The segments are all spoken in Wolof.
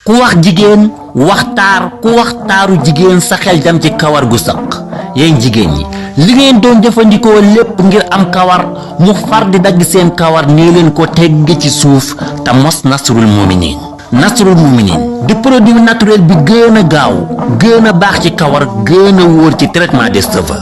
ku wax jigéen wax taar ku wax taaru jigéen sa xel dem ci kawar gu sëq yéen jigéen ñi li ngeen doon jëfandikoo lépp ngir am kawar mu far di dagg seen kawar nee leen ko tegg ci suuf te mos Nasrul Muminin di produit naturel bi gën a gaaw gën a baax ci kawar gën a wóor ci traitement des cheveux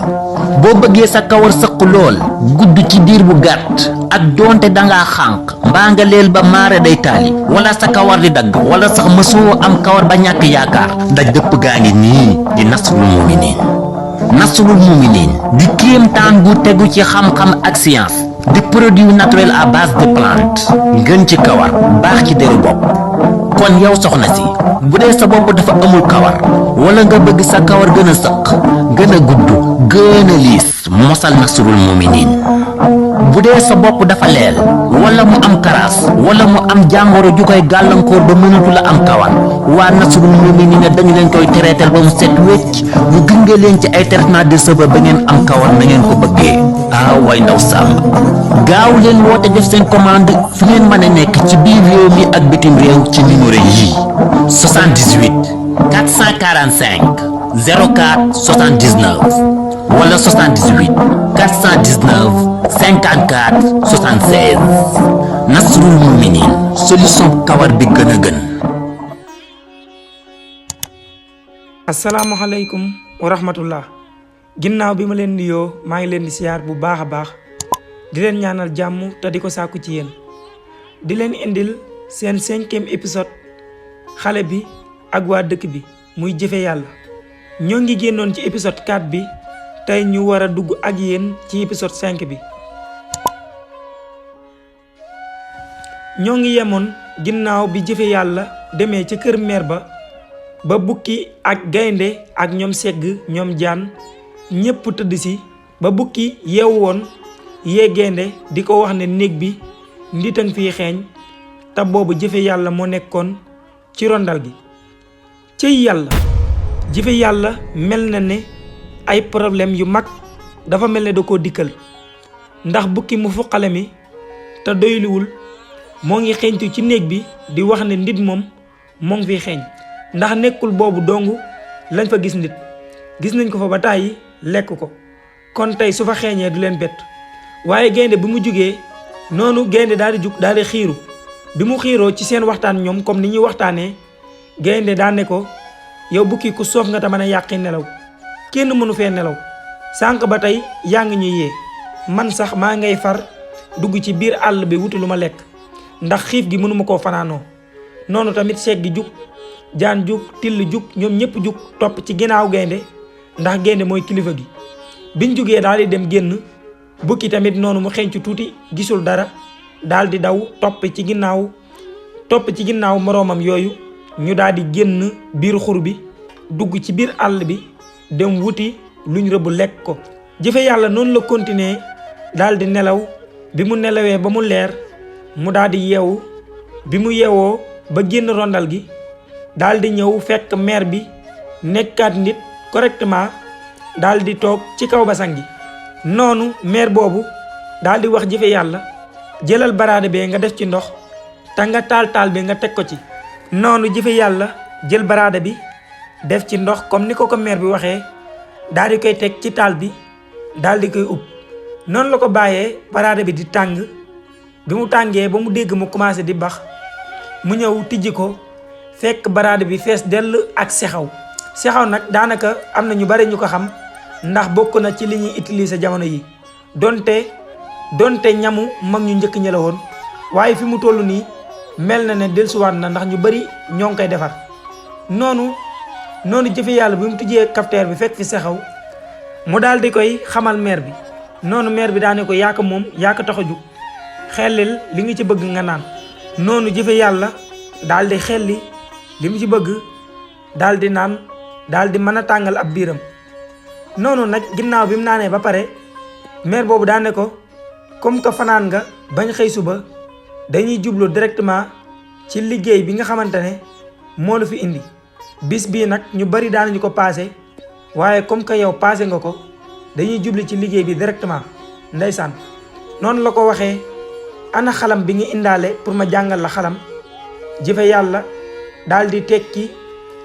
boo bëggee sa kawar sëq lool gudd ci diir bu gàtt ak doonte dangaa xànq mbaa nga leel ba maare day taali wala sa kawar di dagg wala sax mësoo am kawar ba ñàkk yaakaar daj dëpp gaa ngi nii di Nasrul Muminin di kéemtaan gu tegu ci xam-xam ak science di produit naturel à base de plante gën ci kawar baax ci deru bopp kon yow soxna si bu dee sa bopp dafa amul kawar wala nga bëgg sa kawar gën a sëq gën a gudd gën a liis mosal Nasrul Muminin bu dee sa bopp dafa leel wala mu am karaas wala mu am jàngoro ju koy gàllankoor ba mënatu la am kawar waa Nasrul Muminin dañu leen koy traiter ba mu set wecc ñu gunge leen ci ay traitement de cheveux ba ngeen am kawar na ngeen ko bëggee way ndaw sàmm gaaw leen woote def seen commande fu ngeen mën a nekk ci biir réew mi ak bitim réew ci numéro yii 78 445 04 79 wala 78 419 54 76 Nasrul Muminin solution kawar bi gën a gën. asalaamaaleykum wa rahmatullah ginnaaw bi ma leen nuyoo maa ngi leen di siyaar bu baax a baax di leen ñaanal jàmm te di ko sàkku ci yéen di leen indil seen 5e épisode xale bi ak waa dëkk bi muy jëfe yàlla ñoo ngi génnoon ci épisode 4 bi tey ñu war a dugg ak yéen ci épisode 5 bi ñoo ngi yemoon ginnaaw bi jëfe yàlla demee ca kër meer ba bukki ak gaynde ak ñoom segg ñoom jaan ñépp tëdd si ba bukki yeewu woon yee gaynde di ko wax ne néeg bi nditang fiy xeeñ te boobu jëfe yàlla moo nekkoon ci rondal gi cëy yàlla jëfe yàlla mel na ne ay problème yu mag dafa mel ne da koo dikkal ndax bukki mu fuqale mi te doyluwul moo ngi xeeñtu ci néeg bi di wax ne nit moom moo ngi fiy xeeñ ndax nekkul boobu dong lañ fa gis nit gis nañ ko fa ba tàyyi lekk ko kon tey su fa xeeñee du leen bett waaye gaynde bi mu jugee noonu gaynde daal di jug daal di xiiru bi mu xiiroo ci seen waxtaan ñoom comme ni ñuy waxtaanee gaynde daan ne ko yow bukki ku soof nga te mën a yàqi nelaw kenn mënu fee nelaw sànq ba tey yaa ngi ñuy yee man sax maa ngay far dugg ci biir àll bi wuti lu ma lekk ndax xiif gi mënuma koo fanaanoo noonu tamit seeg gi jug jaan jug till jug ñoom ñëpp jug topp ci ginnaaw gaynde ndax gaynde mooy kilifa gi biñ jugee daal di dem génn bukki tamit noonu mu xenc tuuti gisul dara daal di daw topp ci ginnaaw moroomam yooyu ñu daal di génn biir xur bi dugg ci biir àll bi dem wuti luñ rëbb lekk ko jëfe yàlla noonu la continuer daal di nelaw bi mu nelawee ba mu leer mu daal di yeewu bi mu yeewoo ba génn rondal gi daal di ñëw fekk meer bi nekkaat nit correctement daal di toog ci kaw basang gi noonu meer boobu daal di wax jëfe yàlla jëlal baraade bee nga def ci ndox te nga taal bi nga teg ko ci noonu jëfe yàlla jël baraade bi def ci ndox comme ni ko meer bi waxee daal di koy teg ci taal bi daal di koy ub noonu la ko bàyyee baraade bi di tàng bi mu tàngee ba mu dégg mu commencé di bax mu ñëw tijji ko fekk baraade bi fees dell ak sexaw nag daanaka am na ñu bari ñu ko xam ndax bokk na ci li ñuy utiliser jamono yi donte ñamu mag ñu njëkk ña la woon waaye fi mu toll nii mel na ne dellusiwaat na ndax ñu bari ñoo ngi koy defar noonu jëfe yàlla bi mu tijjee cafetière bi fekk fi sexaw mu daal di koy xamal meer bi noonu meer bi daane ko yaa ko moom yaa ko tax a jug xellil li nga ci bëgg nga naan noonu jëfe yàlla daal di xelli li mu ci bëgg daal di naan daal di mën a tàngal ab biiram noonu nag ginnaaw bi mu naanee ba pare meer boobu daane ko comme que fanaan nga bañ xëy suba dañuy jublu directement ci liggéey bi nga xamante ne moo la fi indi bis bii nag ñu bari daanañu ko paase waaye comme que yow paase nga ko dañuy jublu ci liggéey bi directement ndeysaan noonu la ko waxee ana xalam bi nga indaale pour ma jàngal la xalam jëfe yàlla daal di tekki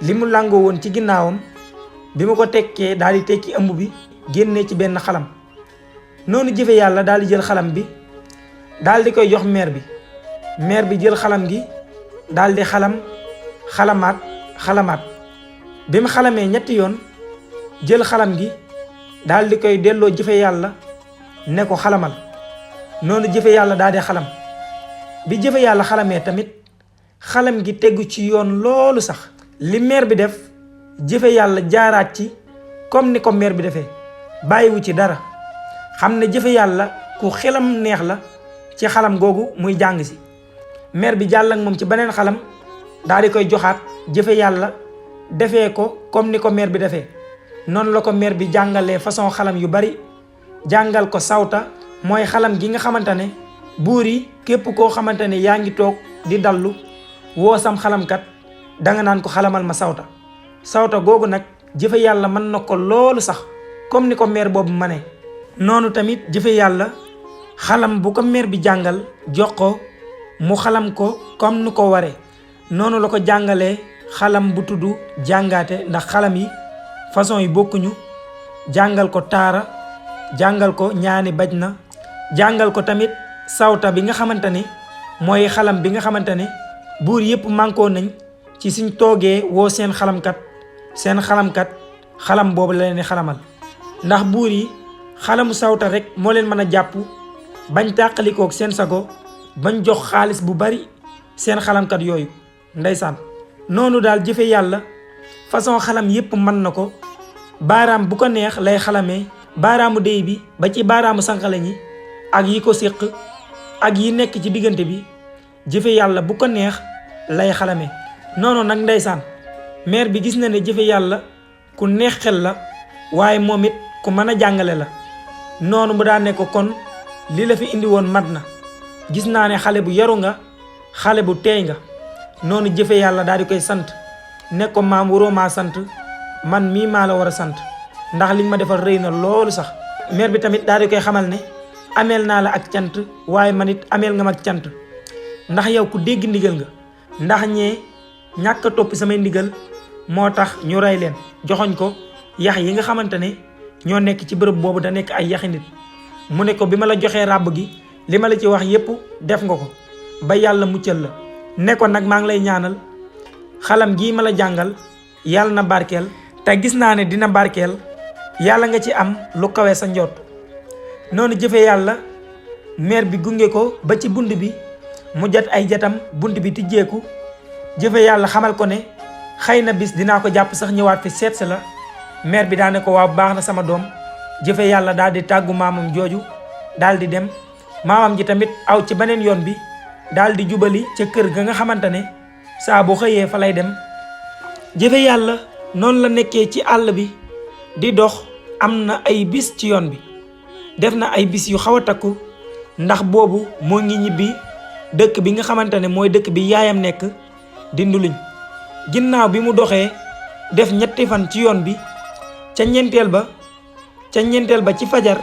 li mu làngoo woon ci ginnaawam. bi mu ko tekkee daal di tekki ëmb bi génnee ci benn xalam. noonu jëfe yàlla daal di jël xalam bi daal di koy jox meer bi jël xalam gi daal di xalamaat bi mu xalamee ñetti yoon jël xalam gi daal di koy delloo jëfe yàlla ne ko xalamal. noonu jëfe yàlla daal di xalam. bi jëfe yàlla xalamee tamit xalam gi tegu ci yoon loolu sax. li meer bi def jëfe yàlla jaaraat ci comme ni ko meer bi defee bàyyiwu ci dara. xam ne jëfe yàlla ku xelam neex la ci xalam googu muy jàng si. meer bi jàll ak moom ci beneen xalam daal di koy joxaat jëfe yàlla defee ko comme ni ko meer bi defee. noonu la ko meer bi jàngalee façon xalam yu bari. jàngal ko sawta mooy xalam gi nga xamante ne buur yi képp koo xamante ne yaa ngi toog di dallu woo sam xalamkat danga naan ko xalamal ma sawta googu nag jëfe yàlla mën na ko loolu sax comme ni ko meer boobu mënee. noonu tamit jëfe yàlla xalam bu ko meer bi jàngal jox ko mu xalam ko comme nu ko waree. noonu la ko jàngalee xalam bu tudd jàngaate ndax xalam yi façon yi bokkuñu. jàngal ko taara jàngal ko ñaani baj na jàngal ko tamit sawta bi nga xamante ne mooy xalam bi nga xamante ne buur yépp mànkoo nañ ci suñ toogee woo seen xalamkat xalam boobu la leen di xalamal. ndax buur yi xalamu sawta rek moo leen mën a jàpp bañ tàqalikook seen sago bañ jox xaalis bu bari seen xalamkat yooyu ndeysaan. noonu daal jëfe yàlla façon xalam yépp mën na ko. baaraam bu ko neex lay xalamee. baaraamu déy bi ba ci baaraamu sànqale ñi ak yi ko séq ak yi nekk ci diggante bi jëfe yàlla bu ko neex lay xalamee. noonu nag ndeysaan meer bi gis na ne jëfe yàlla ku neex xel la waaye moom it ku mën a jàngale la. noonu mu daan ne ko kon li la fi indi woon mat na. gis naa ne xale bu yaru nga xale bu teey nga. noonu jëfe yàlla daal di koy sant ne ko maam waroo maa sant man mii maa la war a sant ndax liñ ma defal rëy na loolu sax. meer bi tamit daal di koy xamal ne ameel naa la ak cant waaye man it ameel nga ma ak cant ndax yow ku dégg ndigal nga. ndax ñee ñàkk a topp samay ndigal moo tax ñu rey leen joxoñ ko yax yi nga xamante ne ñoo nekk ci bërëb boobu da nekk ay yaxi nit. mu ne ko bi ma la joxee ràbb gi li ma la ci wax yépp def nga ko ba yàlla muccal la. ne ko nag maa ngi lay ñaanal xalam gii ma la jàngal yàlla na barkeel te gis naa ne dina barkeel yàlla nga ci am lu kawe sa njot. noonu jëfe yàlla meer bi gunge ko ba ci bunt bi mu jot ay jatam bunt bi tijjeeku. jëfe yàlla xamal ko ne xëy na bis dinaa ko jàpp sax ñëwaat fi seet si la. meer bi daane ko waaw baax na sama doom. jëfe yàlla daal di tàggu maamam jooju daal di dem. maamam ji tamit aw ci beneen yoon bi daal di jubali ca kër ga nga xamante ne saa bu xëyee fa lay dem. jëfe yàlla noonu la nekkee ci àll bi di dox am na ay bis ci yoon bi. def na ay bis yu xaw a takku ndax boobu moo ngi ñibbi dëkk bi nga xamante ne mooy dëkk bi yaayam nekk di Nduluñ. ginnaaw bi mu doxee def ñetti fan ci yoon bi ca ñeenteel ba ci fajar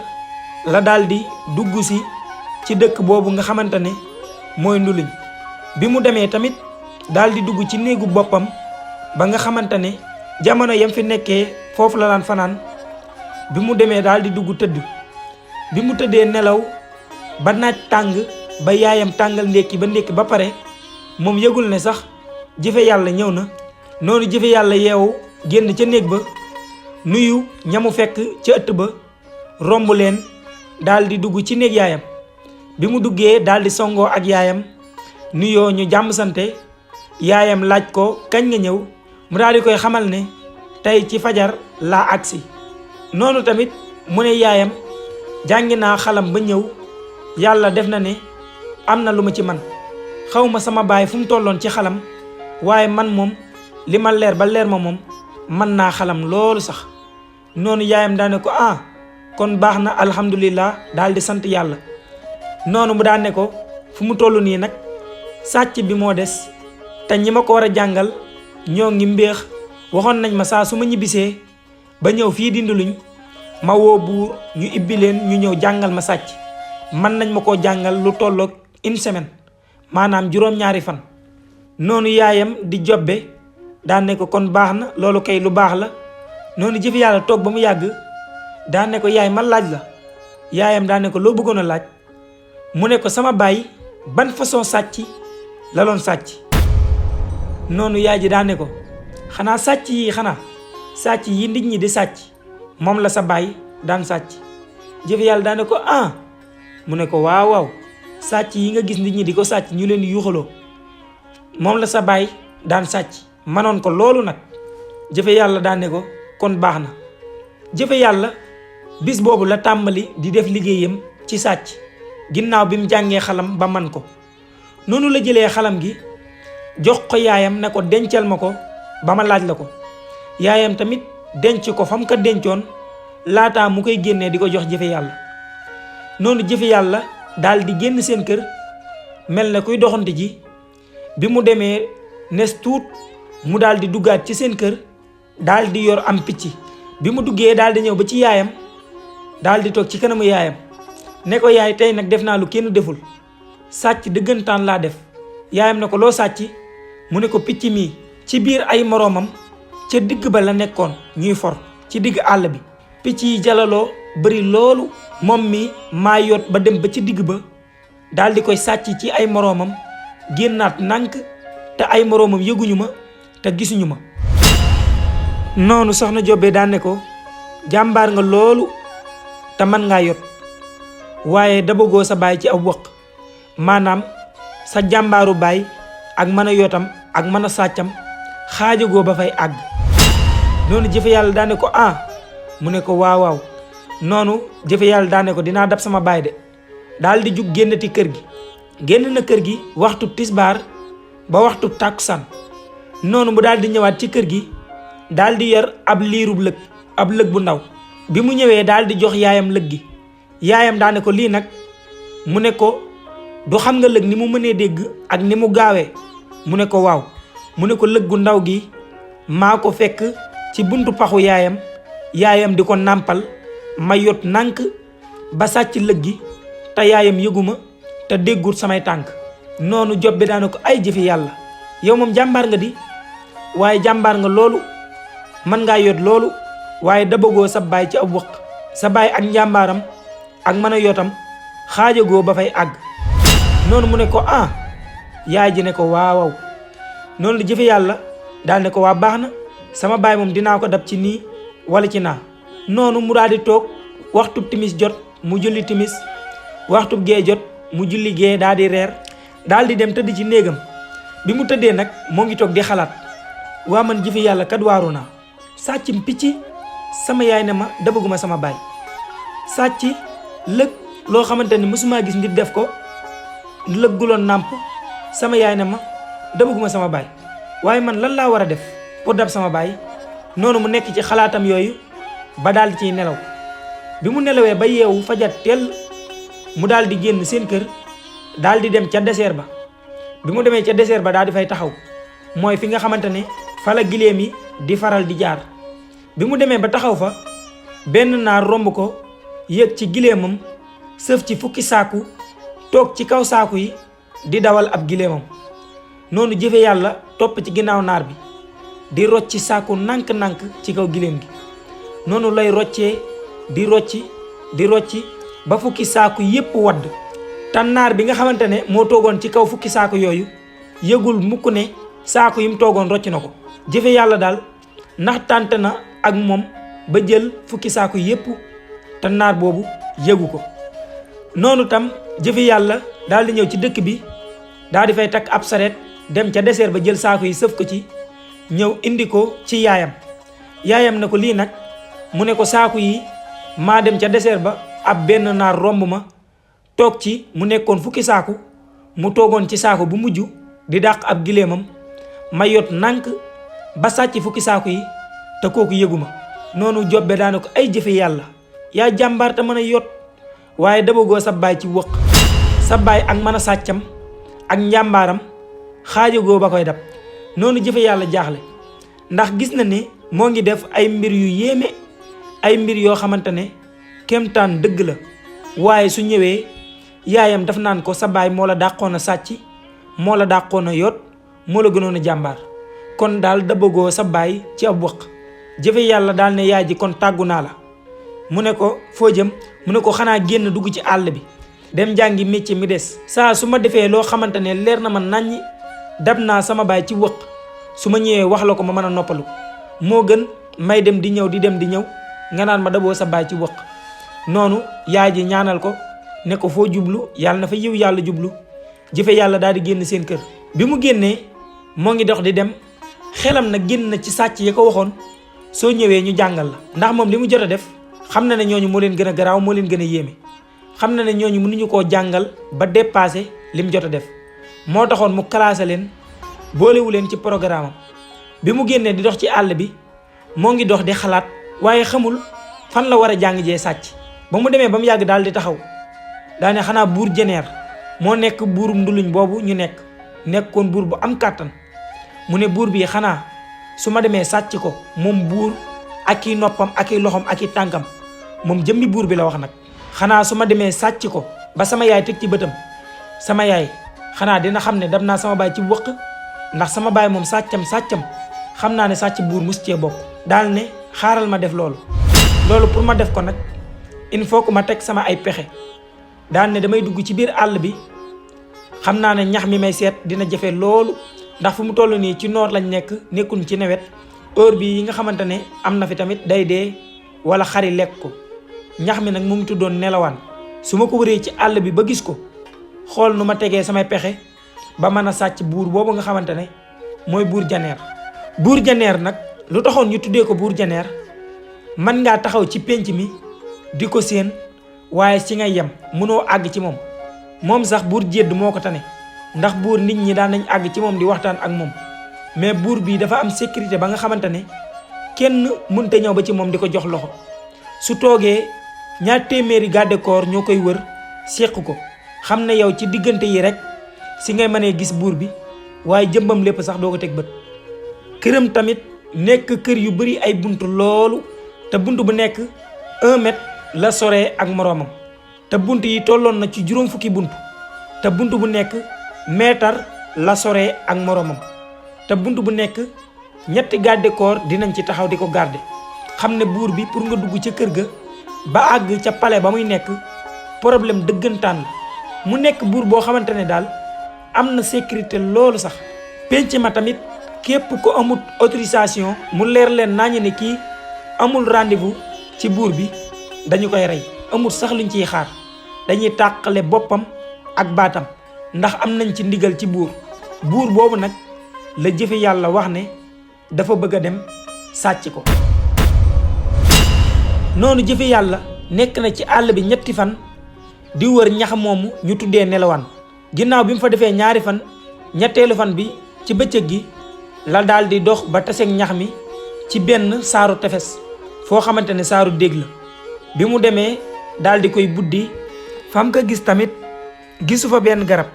la daldi dugg si ci dëkk boobu nga xamante ne mooy Nduluñ. bi mu demee tamit daldi dugg ci néegu boppam ba nga xamante ne jamono yam fi nekkee foofu la daan fanaan. bi mu demee daldi dugg tëdd. bi mu tëddee nelaw ba naaj tàng ba yaayam tàngal ndékki ba pare moom yëgul ne sax jëfe yàlla ñëw na. noonu jëfe yàlla yeewu génn ca néeg ba nuyu ñamu fekk ca ëtt ba romb leen daldi dugg ci néeg yaayam. bi mu duggee daldi songoo ak yaayam nuyoo ñu jàmm sante. yaayam laaj ko kañ nga ñëw mu daldi koy xamal ne tey ci fajar laa agsi. noonu tamit mu ne yaayam jàngi naa xalam ba ñëw yàlla def na ne am na lu ma ci man. xawma sama baay fu mu tolloon ci xalam waaye man moom li ma leer ba leer ma moom mën naa xalam loolu sax. noonu yaayam daane ko kon baax na alhamdulillah daal di sant yàlla. noonu mu daane ko fu mu toll nii nag sàcc bi moo des te ñi ma ko war a jàngal ñoo ngi mbéex. waxoon nañ ma saa su ma ñibbisee ba ñëw fii di Nduluñ ma woo buur ñu ibbi leen ñu ñëw jàngal ma sàcc. mën nañ ma koo jàngal lu tolloog une semaine maanaam juróom-ñaari fan. noonu yaayam di jobbe daan ne ko kon baax na loolu kay lu baax la. noonu jëfe yàlla toog ba mu yàgg daan ne ko yaay ma laaj la. yaayam daan ne ko loo bëggoon a laaj. mu ne ko sama baay ban façon sàcc la doon sàcc. noonu yaay ji daan ne ko xanaa sàcc yi nit ñi di sàcc moom la sa baay daan sàcc. jëfe yàlla daan ne ko mu ne ko waaw sàcc yi nga gis nit ñi di ko sàcc ñu leen di yuuxaloo moom la sa baay daan sàcc manoon ko loolu nag. jëfe yàlla daan ne ko kon baax na. jëfe yàlla bis boobu la tàmbali di def liggéeyam ci sàcc ginnaaw bi mu jàngee xalam ba man ko. noonu la jëlee xalam gi jox ko yaayam ne ko dencal ma ko ba ma laaj la ko. yaayam tamit denc ko fa mu ko dencoon laataa mu koy génnee di ko jox jëfe yàlla. noonu jëfe yàlla daal di génn seen kër mel na kuy doxante ji. bi mu demee nes tuut mu daal di duggaat ci seen kër daal di yor am picc. bi mu duggee daal di ñëw ba ci yaayam daal di toog ci kanamu yaayam ne ko yaay tey nag def naa lu kenn deful sàcc dëggantaan laa def. yaayam ne ko loo sàcc mu ne ko picc mii ci biir ay moroomam ca digg ba la nekkoon ñuy for ci digg àll bi. picc yi jalaloo bari loolu moom mi maa yot ba dem ba ci digg ba daal di koy sàcc ci ay moroomam génnaat nànk te ay moroomam yëguñu ma te gisuñu ma. noonu soxna Jobe daan ne ko jàmbaar nga loolu te man ngaa yot waaye da bëggoo sa baay ci ab wëq maanaam sa jàmbaaru baay ak mën a yotam ak mën a sàccam xaajagoo ba fay àgg. noonu jëfe yàlla daan ne ko mu ne ko waaw noonu jëfe yàlla daan ne ko dinaa dab sama baay de. daal di jug génnati kër gi. génn na kër gi waxtu tisbaar ba waxtu tàkkusaan. noonu mu daal di ñëwaat ci kër gi daal di yor ab liirub lëg ab lëg bu ndaw. bi mu ñëwee daal di jox yaayam lëg gi. yaayam daa ne ko lii nag mu ne ko du xam nga lëg ni mu mënee dégg ak ni mu gaawee. mu ne ko waaw. mu ne ko lëg gu ndaw gi maa ko fekk ci buntu paxu yaayam di ko nàmpal ma yot nànk ba sàcc lëg gi te yaayam yëguma te déggut samay tànk. noonu job bi daane ko ay jëfi yàlla yow moom jàmbaar nga di waaye jàmbaar nga loolu mën ngaa yot loolu waaye da bëggoo sa baay ci ab wëq sa baay ak njàmbaaram ak mën a yotam xaajagoo ba fay àgg. noonu mu ne ko yaay ji ne ko waaw. noonu la jëfe yàlla daal ne ko waa baax na sama baay moom dinaa ko dab ci nii wala ci naa. noonu mu daal di toog waxtu timis jot mu julli timis waxtu gee jot mu julli gee daal di reer daal di dem tëdd ci néegam. bi mu tëddee nag moo ngi toog di xalaat waa man jëfe yàlla kat waaru naa sàccim picc sama yaay ne ma dabaguma sama baay sàcc lëg loo xamante ni mësumaa gis nit def ko lëg guloon nàmp sama yaay ne ma dabaguma sama baay waaye man lan laa war a def pour dab sama baay. noonu mu nekk ci xalaatam yooyu ba daal di ciy nelaw. bi mu nelawee ba yeewu fajar teel mu daal di génn seen kër daal di dem ca désert ba. bi mu demee ca désert ba daal di fay taxaw mooy fi nga xamante ne fa la giléem yi di faral di jaar. bi mu demee ba taxaw fa benn naar romb ko yéeg ci giléemam sëf ci fukki saaku toog ci kaw saaku yi di dawal ab giléemam. noonu jëfe yàlla topp ci ginnaaw naar bi di rocci saaku nànk-nànk ci kaw giléem gi. noonu lay roccee di rocci ba fukki saaku yépp wadd. tànnaar bi nga xamante ne moo toogoon ci kaw fukki saaku yooyu yëgul mukk ne saaku yi mu toogoon rocc na ko. jëfe yàlla daal ndax tànt na ak moom ba jël fukki saaku yépp tànnaar boobu yëgu ko. noonu tam jëfe yàlla daal di ñëw ci dëkk bi daal di fay takk ab sareet dem ca désert ba jël saaku yi sëf ko ci ñëw indi ko ci yaayam ne ko lii nag mu ne ko saaku yi maa dem ca désert ba ab benn naar romb ma toog ci mu nekkoon fukki saaku mu toogoon ci saaku bu mujj di dàq ab giléemam ma yot nànk ba sàcc fukki saaku yi te kooku yëguma. noonu jobbe daane ko ay jëfe yàlla yaa jàmbaar te mën a yot waaye dabagoo sa baay ci wëq sa baay ak mën a sàccam ak njàmbaaram xaajagoo ba koy dab. noonu jëfe yàlla jaaxle ndax gis na ne moo ngi def ay mbir yu yéeme ay mbir yoo xamante ne kemtaan dëgg la waaye su ñëwee yaayam daf naan ko sa baay moo la dàqoon a sàcc moo la dàqoon a yot moo la gënoon a jàmbaar kon daal da bëggoo sa baay ci ab wëq. jëfe yàlla daal ne yaay ji kon tàggu naa la. mu ne ko foo jëm mu ne ko xanaa génn dugg ci àll bi dem jàngi métier mi des. saa su ma defee loo xamante ne leer na ma naññi dab naa sama baay ci wëq su ma ñëwee wax la ko ma mën a noppalu moo gën may dem di ñëw di dem di ñëw nga naan ma daboo sa baay ci wëq. noonu yaay ji ñaanal ko ne ko foo jublu yàlla na fa yiw yàlla jublu. jëfe yàlla daal di génn seen kër. bi mu génnee moo ngi dox di dem xelam na génn na ci sàcc yi ko waxoon soo ñëwee ñu jàngal la. ndax moom li mu jot a def xam na ne ñooñu moo leen gën a garaaw moo leen gën a yéeme. xam na ne ñooñu mënuñu koo jàngal ba dépassé li mu jot a def moo taxoon mu classé leen boolewu leen ci programme am. bi mu génnee di dox ci àll bi moo ngi dox di xalaat waaye xamul fan la war a jàng jee sàcc. ba mu demee ba mu yàgg daal di taxaw daane xanaa buur jeneer moo nekk buurum nduluñ boobu ñu nekkoon buur bu am kàttan. mu ne buur bii xanaa su ma demee sàcc ko moom buur ak i noppam ak i loxom ak i tànkam moom jëmmi buur bi la wax nag. xanaa su ma demee sàcc ko ba sama yaay teg ci bëtam sama yaay xanaa dina xam ne dam naa sama baay ci wëq ndax sama baay moom sàccam xam naa ne sàcc buur mus cee bokk. daal ne xaaral ma def loolu pour ma def ko nag il faut que ma teg sama ay pexe. daal ne damay dugg ci biir àll bi xam naa ne ñax mi may seet dina jafe loolu ndax fu mu toll nii ci noor lañ nekkuñ ci nawet heure bi yi nga xamante ne am na fi tamit day dee wala xari lekk ko. ñax mi nag mu ngi tuddoon nelawaan. su ma ko wëree ci àll bi ba gis ko xool nu ma tegee samay pexe ba mën a sàcc buur boobu nga xamante ne mooy buur janeer. buur janeer nag lu taxoon ñu tuddee ko buur janeer man ngaa taxaw ci pénc mi di ko séen waaye ci ngay yem mënoo àgg ci moom sax buur jédd moo ko tane ndax buur nit ñi daan nañ àgg ci moom di waxtaan ak moom mais buur bii dafa am sécurité ba nga xamante ne kenn mënta ñëw ba ci moom di ko jox loxo. su toogee ñaar téeméeri garde corps ñoo koy wër séq ko xam ne yow ci diggante yi rek si ngay mënee gis buur bi waaye jëmbam lépp sax doo ko teg bët. këram tamit nekk kër yu bari ay bunt loolu te bunt bu nekk 1 mètre la soree ak moroomam te bunt yi tolloon na ci juróom fukki bunt te bunt bu nekk meetar la soree ak moroomam te bunt bu nekk ñetti garde corps dinañ ci taxaw di ko garde. xam ne buur bi pour nga dugg ca kër ga ba àgg ca palais ba muy nekk problème dëggantaan la. mu nekk buur boo xamante ne daal am na sécurité loolu sax. penc ma tamit képp ko amut autorisation mu leer leen nañu ne kii amul rendez-vous ci buur bi dañu koy rey. amul sax luñ ciy xaar dañuy tàqale boppam ak baatam ndax am nañ ci ndigal ci buur boobu nag la jëfe yàlla wax ne dafa bëgg a dem sàcc ko. noonu jëfe yàlla nekk na ci àll bi 3 fan di wër ñax moomu ñu tuddee nelawaan. ginnaaw bi mu fa defee 2 fan ñetteelu fan bi ci bëccëg gi la daal di dox ba taseeg ñax mi ci benn saaru tefes foo xamante ne saaru dégg la. bi mu demee daal di koy buddi fam ko gis tamit gisu fa benn garab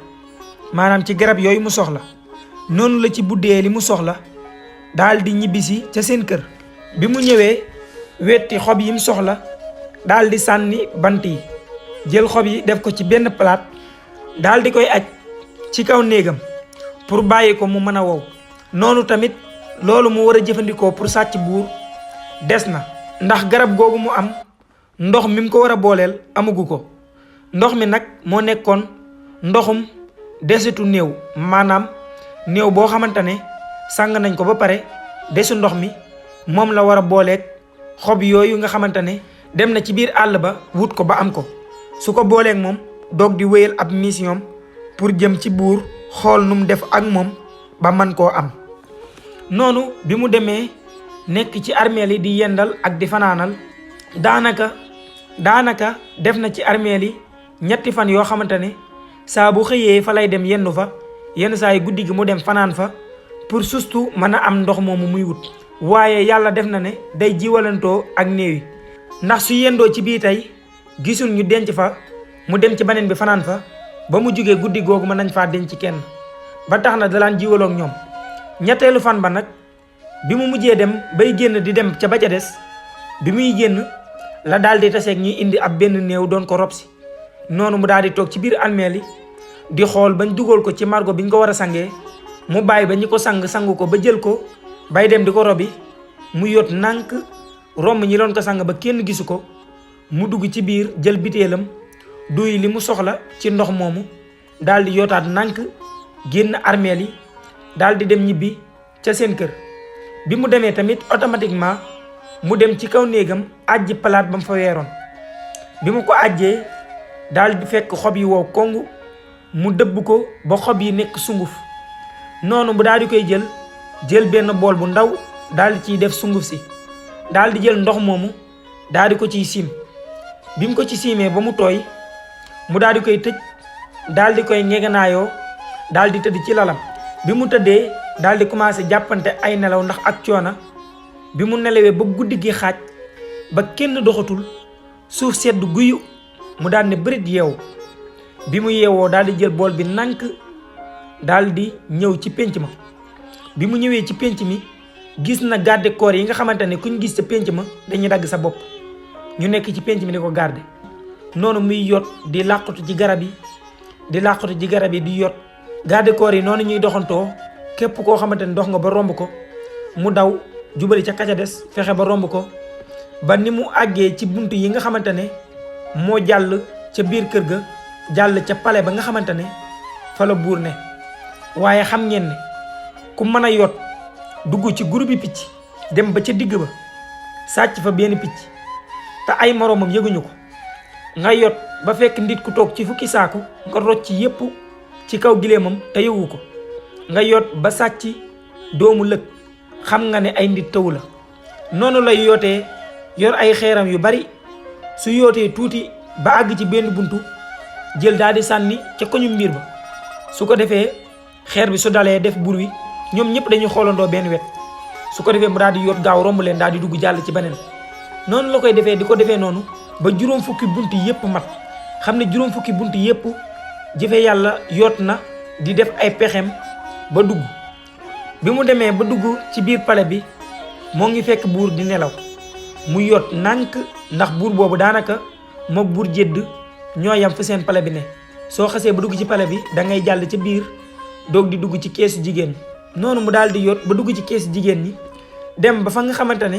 maanaam ci garab yooyu mu soxla. noonu la ci buddee li mu soxla daal di ñibbisi ca seen kër. bi mu ñëwee wetti xob yi mu soxla daal di sànni bant yi jël xob yi def ko ci benn palaat daal di koy aj ci kaw néegam pour bàyyi ko mu mën a wow. noonu tamit loolu mu war a jëfandikoo pour sàcc buur des na ndax garab googu mu am ndox mi mu ko war a booleel amugu ko. ndox mi nag moo nekkoon ndoxum desitu néew maanaam néew boo xamante ne sàng nañ ko ba pare desu ndox mi moom la war a booleeg xob yooyu nga xamante ne dem na ci biir àll ba wut ko ba am ko. su ko booleeg moom doog di wéyal ab mission pour jëm ci buur xool nu mu def ak moom ba man koo am. noonu bi mu demee nekk ci armeel yi di yendal ak di fanaanal daanaka def na ci armeel yi 3 fan yoo xamante ne saa bu xëyee fa lay dem yendu fa yenn saa yi guddi gi mu dem fanaan fa pour surtout mën a am ndox moomu muy wut. waaye yàlla def na ne day jiwalantoo ak néew yi ndax su yendoo ci bii tey gisul ñu denc fa mu dem ci beneen bi fanaan fa ba mu jugee guddi googu mën nañ faa denc kenn ba tax na dalaan jiwaloog ñoom. ñetteelu fan ba nag bi mu mujjee dem bay génn di dem ca ba ca des bi muy génn la daal di taseeg ñuy indi ab benn néew doon ko rob si. noonu mu daal di toog ci biir armeel yi di xool bañ dugal ko ci margo bi ñu ko war a sangee mu bàyyi ba ñi ko sangu ko ba jël ko bay dem di ko robi mu yot nànk romb ñi doon ko sang ba kenn gisu ko mu dugg ci biir jël bitéelam duy li mu soxla ci ndox moomu daal di yotaat nànk génn armeel yi daal di dem ñibbi ca seen kër. bi mu demee tamit automatiquement mu dem ci kaw néegam àjji palaat ba mu fa weeroon bi mu ko àjjee daal di fekk xob yi wow kongu mu dëbb ko ba xob yi nekk sunguf noonu mu daal di koy jël benn bool bu ndaw daal di ciy def sunguf si daal di jël ndox moomu daal di ko ciy siim bi mu ko ci siimee ba mu tooy mu daal di koy tëj daal di koy ñegenaayoo daal di tëdd ci lalam bi mu tëddee daal di commencé jàppante ay nelaw ndax ak coona bi mu nelawee ba guddi gi xaaj ba kenn doxatul suuf sedd guyu mu daal ne bërit yeewu bi mu yeewoo daal di jël bool bi nànk daal di ñëw ci pénc ma bi mu ñëwee ci pénc mi gis na garde corps yi nga xamante ne kuñ gis ca pénc ma dañuy dagg sa bopp ñu nekk ci pénc mi di ko garde noonu muy yot di làqatu ci garab yi di yot garde corps yi noonu ñuy doxantoo képp koo xamante ne dox nga ba romb ko mu daw jubali ca kaca des fexe ba romb ko ba ni mu àggee ci bunt yi nga xamante ne moo jàll ca biir kër ga jàll ca palais ba nga xamante ne fa la buur ne. waaye xam ngeen ne ku mën a yot dugg ci groupe bi picc dem ba ca digg ba sàcc fa benn picc te ay moroomam yëguñu ko nga yot ba fekk nit ku toog ci fukki saaku nga rocc ci yépp ci kaw gileemam te yëgu ko nga yot ba sàcc doomu lëg xam nga ne ay nit tawu la noonu lay yootee yor ay xeeram yu bari su yootee tuuti ba àgg ci benn buntu jël daal di sànni ca koñu mbir ba su ko defee xeer bi su dalee def bur wi ñoom ñëpp dañuy xoolandoo benn wet su ko defee mu daal di yot gaaw romb leen daal di dugg jàll ci beneen noonu la koy defee di ko defee noonu ba juróom fukki bunt yépp mat xam ne juróom fukki bunt yépp jëfe yàlla yot na di def ay pexem ba dugg bi mu demee ba dugg ci biir palais bi moo ngi fekk buur di nelaw mu yot nànk ndax buur boobu daanaka mook buur jëdd ñoo yam fu seen palais bi ne soo xasee ba dugg ci palais bi da ngay jàll ca biir doog di dugg ci keesu jigéen ñi noonu mu daal di yot ba dugg ci keesu jigéen ñi dem ba fa nga xamante ne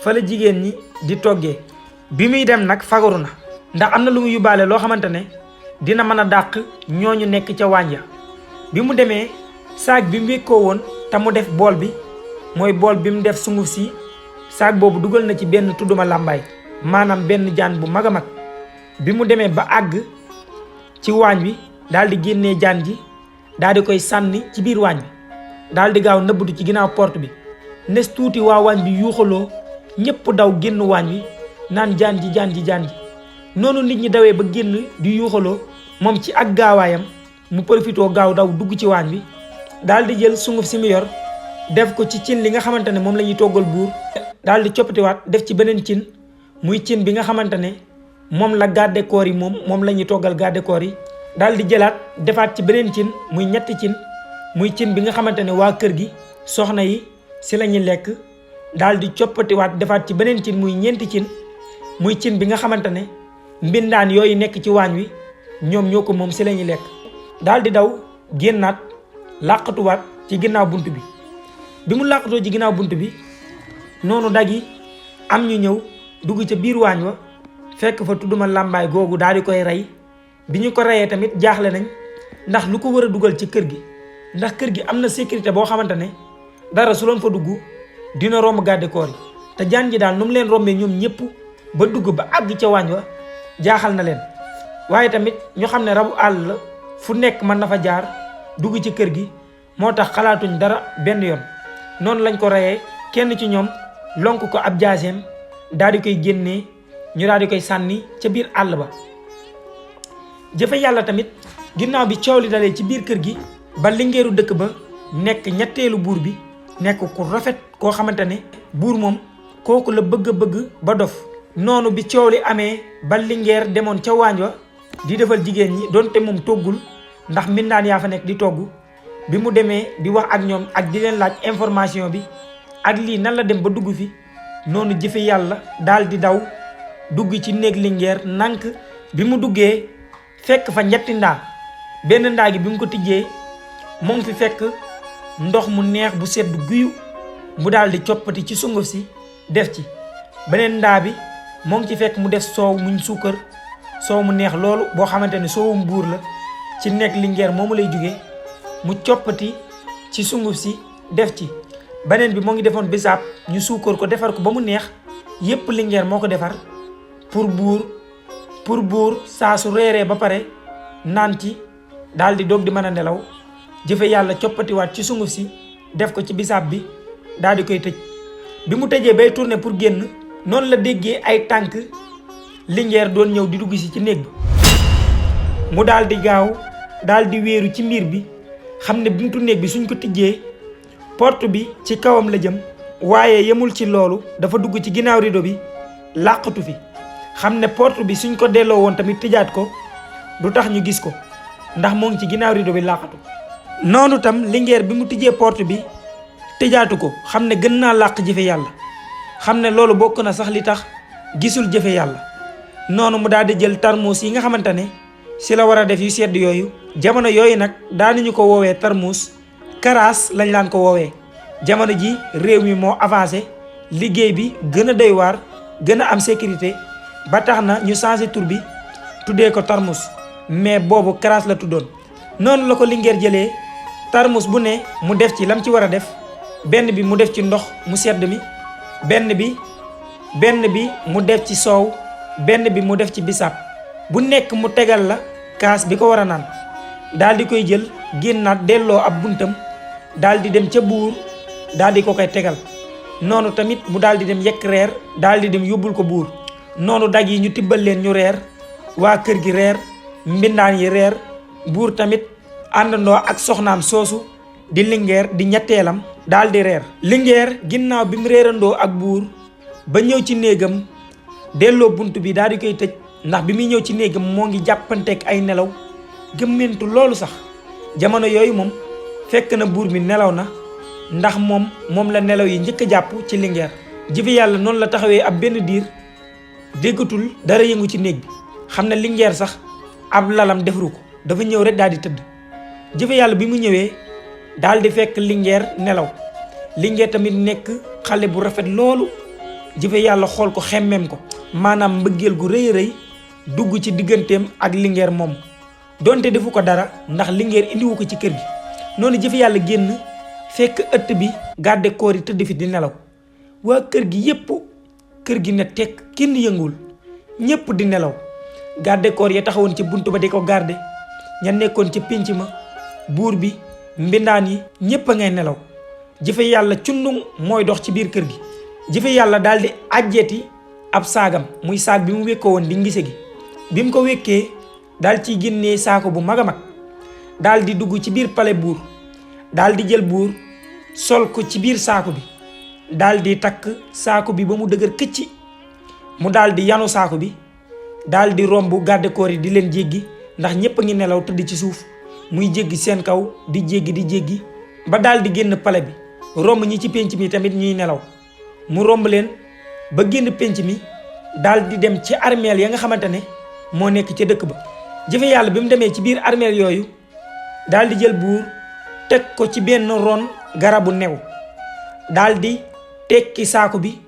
fa la jigéen ñi di toggee bi muy dem nag fagaru na ndax am na lu mu yóbbaale loo xamante ne dina mën a dàq ñooñu nekk ca waañ ya bi mu demee saag bi mu wékkoo woon te mu def bool bi mooy bool bi mu def sunguf si saag boobu dugal na ci benn tudduma làmbaay maanaam benn jaan bu mag a mag bi mu demee ba àgg ci waañ wi daal di génnee jaan ji daal di koy sànni ci biir waañ bi daal di gaaw nëbbatu ci ginnaaw porte bi nes tuuti waa waañ bi yuuxaloo ñépp daw génn waañ wi naan jaan ji noonu nit ñi dawee ba génn di yuuxaloo moom ci ak gaawaayam mu profitoo gaaw daw dugg ci waañ wi daal di jël sunguf si mu yor def ko ci cin li nga xamante ne moom la ñuy toggal buur daal di coppatiwaat def ci beneen cin muy cin bi nga xamante ne moom la garde corps yi moom la ñuy toggal garde corps yi daal di jëlaat defaat ci beneen cin muy ñetti cin muy cin bi nga xamante ne waa kër gi soxna yi si la ñuy lekk daal di coppatiwaat defaat ci beneen cin muy ñeenti cin muy cin bi nga xamante ne mbindaan yooyu nekk ci waañ wi ñoom ñoo ko moom si la ñuy lekk daal di daw génnaat làqatuwaat ci ginnaaw bunt bi mu làqatoo ci ginnaaw bunt bi noonu dagi am ñu ñëw dugg ca biir waañ wa fekk fa tudduma làmbaay googu daal di koy rey bi ñu ko reyee tamit jaaxle nañ ndax lu ko war a dugal ci kër gi ndax kër gi am na sécurité boo xamante ne dara su loon fa dugg dina romb garde corps yi te jaan ji daal nu mu leen rombee ñoom ñëpp ba dugg ba àgg ca waañ wa jaaxal na leen waaye tamit ñu xam ne rabu àll la fu nekk mën na fa jaar dugg ci kër gi moo tax xalaatuñ dara benn yoon noonu lañ ko reyee kenn ci ñoom lonk ko ab jaaseem daal di koy génnee ñu daal di koy sànni ca biir àll ba jëfe yàlla tamit ginnaaw bi coow li dalee ci biir kër gi ba lingeeru dëkk ba nekk ñetteelu buur bi nekk ku rafet koo xamante ne buur moom kooku la bëgg ba dof noonu bi coow li amee ba lingeer demoon ca waañ wa di defal jigéen ñi donte moom toggul ndax mbindaan yaa fa nekk di togg bi mu demee di wax ak ñoom ak di leen laaj information bi ak lii nan la dem ba dugg fi noonu jëfe yàlla daal di daw dugg ci néeg lingeer nànk bi mu duggee fekk fa ñetti ndaa benn ndaa gi bi mu ko tijjee mu ngi fi fekk ndox mu neex bu sedd guyu mu daal di coppati ci sunguf si def ci. beneen ndaa bi moo ngi ci fekk mu def soow muñ suukar soow mu neex loolu boo xamante ne soowum buur la ci nekk lingeer moomu lay jóge mu coppati ci sunguf si def ci. beneen bi moo ngi defoon bisaab ñu suukar ko defar ko ba mu neex yépp lingeer moo ko defar pour buur saa su reeree ba pare naan ci daal di doog di mën a nelaw. jëfe yàlla coppatiwaat ci sunguf si def ko ci bisaab bi daal di koy tëj. bi mu tëjee bay tourner pour génn noonu la déggee ay tànk lingeer doon ñëw di dugg si ci néeg bi mu daal di gaaw daal di wéeru ci miir bi xam ne buntu néeg bi suñ ko tijjee porte bi ci kawam la jëm. waaye yemul ci loolu dafa dugg ci ginnaaw rideau bi làqatu fi xam ne porte bi suñ ko delloo woon tamit tëjaat ko du tax ñu gis ko ndax moo ngi ci ginnaaw rideau bi làqatu. noonu tam lingeer bi mu tijjee porte bi tëjaatu ko xam ne gën naa làq jëfe yàlla xam ne loolu bokk na sax li tax gisul jëfe yàlla. noonu mu daal di jël tarmuus yi nga xamante ne si la war a def yu sedd yooyu. jamono yooyu nag daanañu ko woowee tarmuus karaas lañ laan ko woowee. jamono ji réew mi moo avancé liggéey bi gën a doy waar gën a am sécurité ba tax na ñu changé tur bi tuddee ko tarmus mais boobu karaas la tuddoon. noonu la ko lingeer jëlee tarmus bu ne mu def ci lam ci war a def. benn bi mu def ci ndox mu sedd mi benn bi mu def ci soow benn bi mu def ci bisaab bu nekk mu tegal la kaas bi ko war a naan daal di koy jël génnaat delloo ab buntam daal di dem ca buur daal di ko koy tegal. noonu tamit mu daal di dem yekk reer daal di dem yóbbul ko buur. noonu dag yi ñu tibbal leen ñu reer waa kër gi reer mbindaan yi reer buur tamit àndandoo ak soxnaam soosu di lingeer di ñetteelam daal di reer. lingeer ginnaaw bi mu reerandoo ak buur ba ñëw ci néegam delloo bunt bi daal di koy tëj ndax bi muy ñëw ci néegam moo ngi jàppanteeg ay nelaw gëmmentu loolu sax. jamono yooyu moom fekk na buur bi nelaw na ndax moom la nelaw yi njëkk a jàpp ci lingeer. jëfe yàlla noonu la taxawee ab benn diir déggatul dara yëngu ci néeg bi xam ne lingeer sax ab lalam defaru ko dafa ñëw rek daal di tëdd. jëfe yàlla bi mu ñëwee daal di fekk lingeer nelaw. lingeer tamit nekk xale bu rafet loolu jëfe yàlla xool ko xemmeem ko maanaam mbëggeel gu rëy rëy dugg ci digganteem ak lingeer moom donte defu ko dara ndax lingeer indiwu ko ci kër gi. noonu jëfe yàlla génn fekk ëtt bi garde koor yi tëdd fi di nelaw. waa kër gi yépp kër gi ne tekk kenn yëngul ñépp di nelaw. garde koor ya taxawoon ci bunt ba di ko garde ña nekkoon ci pénc ma buur bi mbindaan yi ñépp a ngay nelaw. jëfe yàlla cundung mooy dox ci biir kër gi. jëfe yàlla daal di ajjeeti ab saagam muy saag bi mu wékkoo woon di ngise gi. bi mu ko wékkee daal ciy génnee saako bu mag a mag daal di dugg ci biir pale buur daal di jël buur sol ko ci biir saako bi daal di takk saako bi ba mu dëgër këcci mu daal di yanu saako bi daal di romb garde corps yi di leen jéggi ndax ñépp a ngi nelaw tëdd ci suuf muy jéggi seen kaw di jéggi ba daal di génn pale bi romb ñi ci pénc mi tamit ñuy nelaw mu romb leen ba génn pénc mi daal di dem ci armeel ya nga xamante ne moo nekk ca dëkk ba. jëfe yàlla bi mu demee ci biir armeel yooyu daal di jël buur teg ko ci benn ron garabu new daal di tekki saako bi